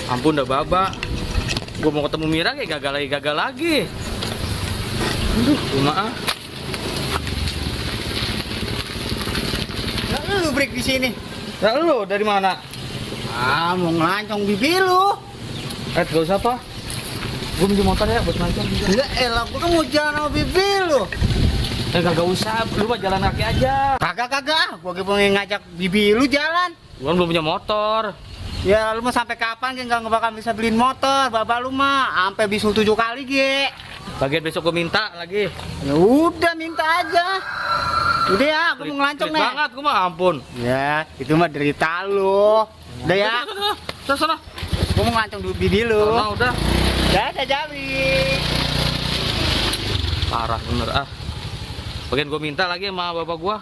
Ampun dah Baba. Gue mau ketemu Mira kayak gagal lagi. Aduh, cuma Nah, lu break di sini. Ya lu dari mana? Mau ngelancong bibi lu. Gak usah apa. Gue minjem motor ya buat ngelancong juga. Enggak, elah, gua kan mau jalan sama bibi lu. Kagak usah, lu mah jalan kaki aja. Kagak, gua pengen ngajak bibi lu jalan. Gue belum punya motor. Ya lu mau sampai kapan nggak bakal bisa beliin motor, bapak lu mah sampai bisul 7 kali ge. Bagian besok gue minta lagi. Ya udah minta aja. Udah ya, gua mau ngelancong Pelit nih. banget, gue mah ampun. Ya, itu mah derita lu. Udah ya, Sana. gua mau ngelancong dulu bibi lu. Sana udah. Dadah Jawi. Parah bener ah. Bagian gue minta lagi sama bapak gue.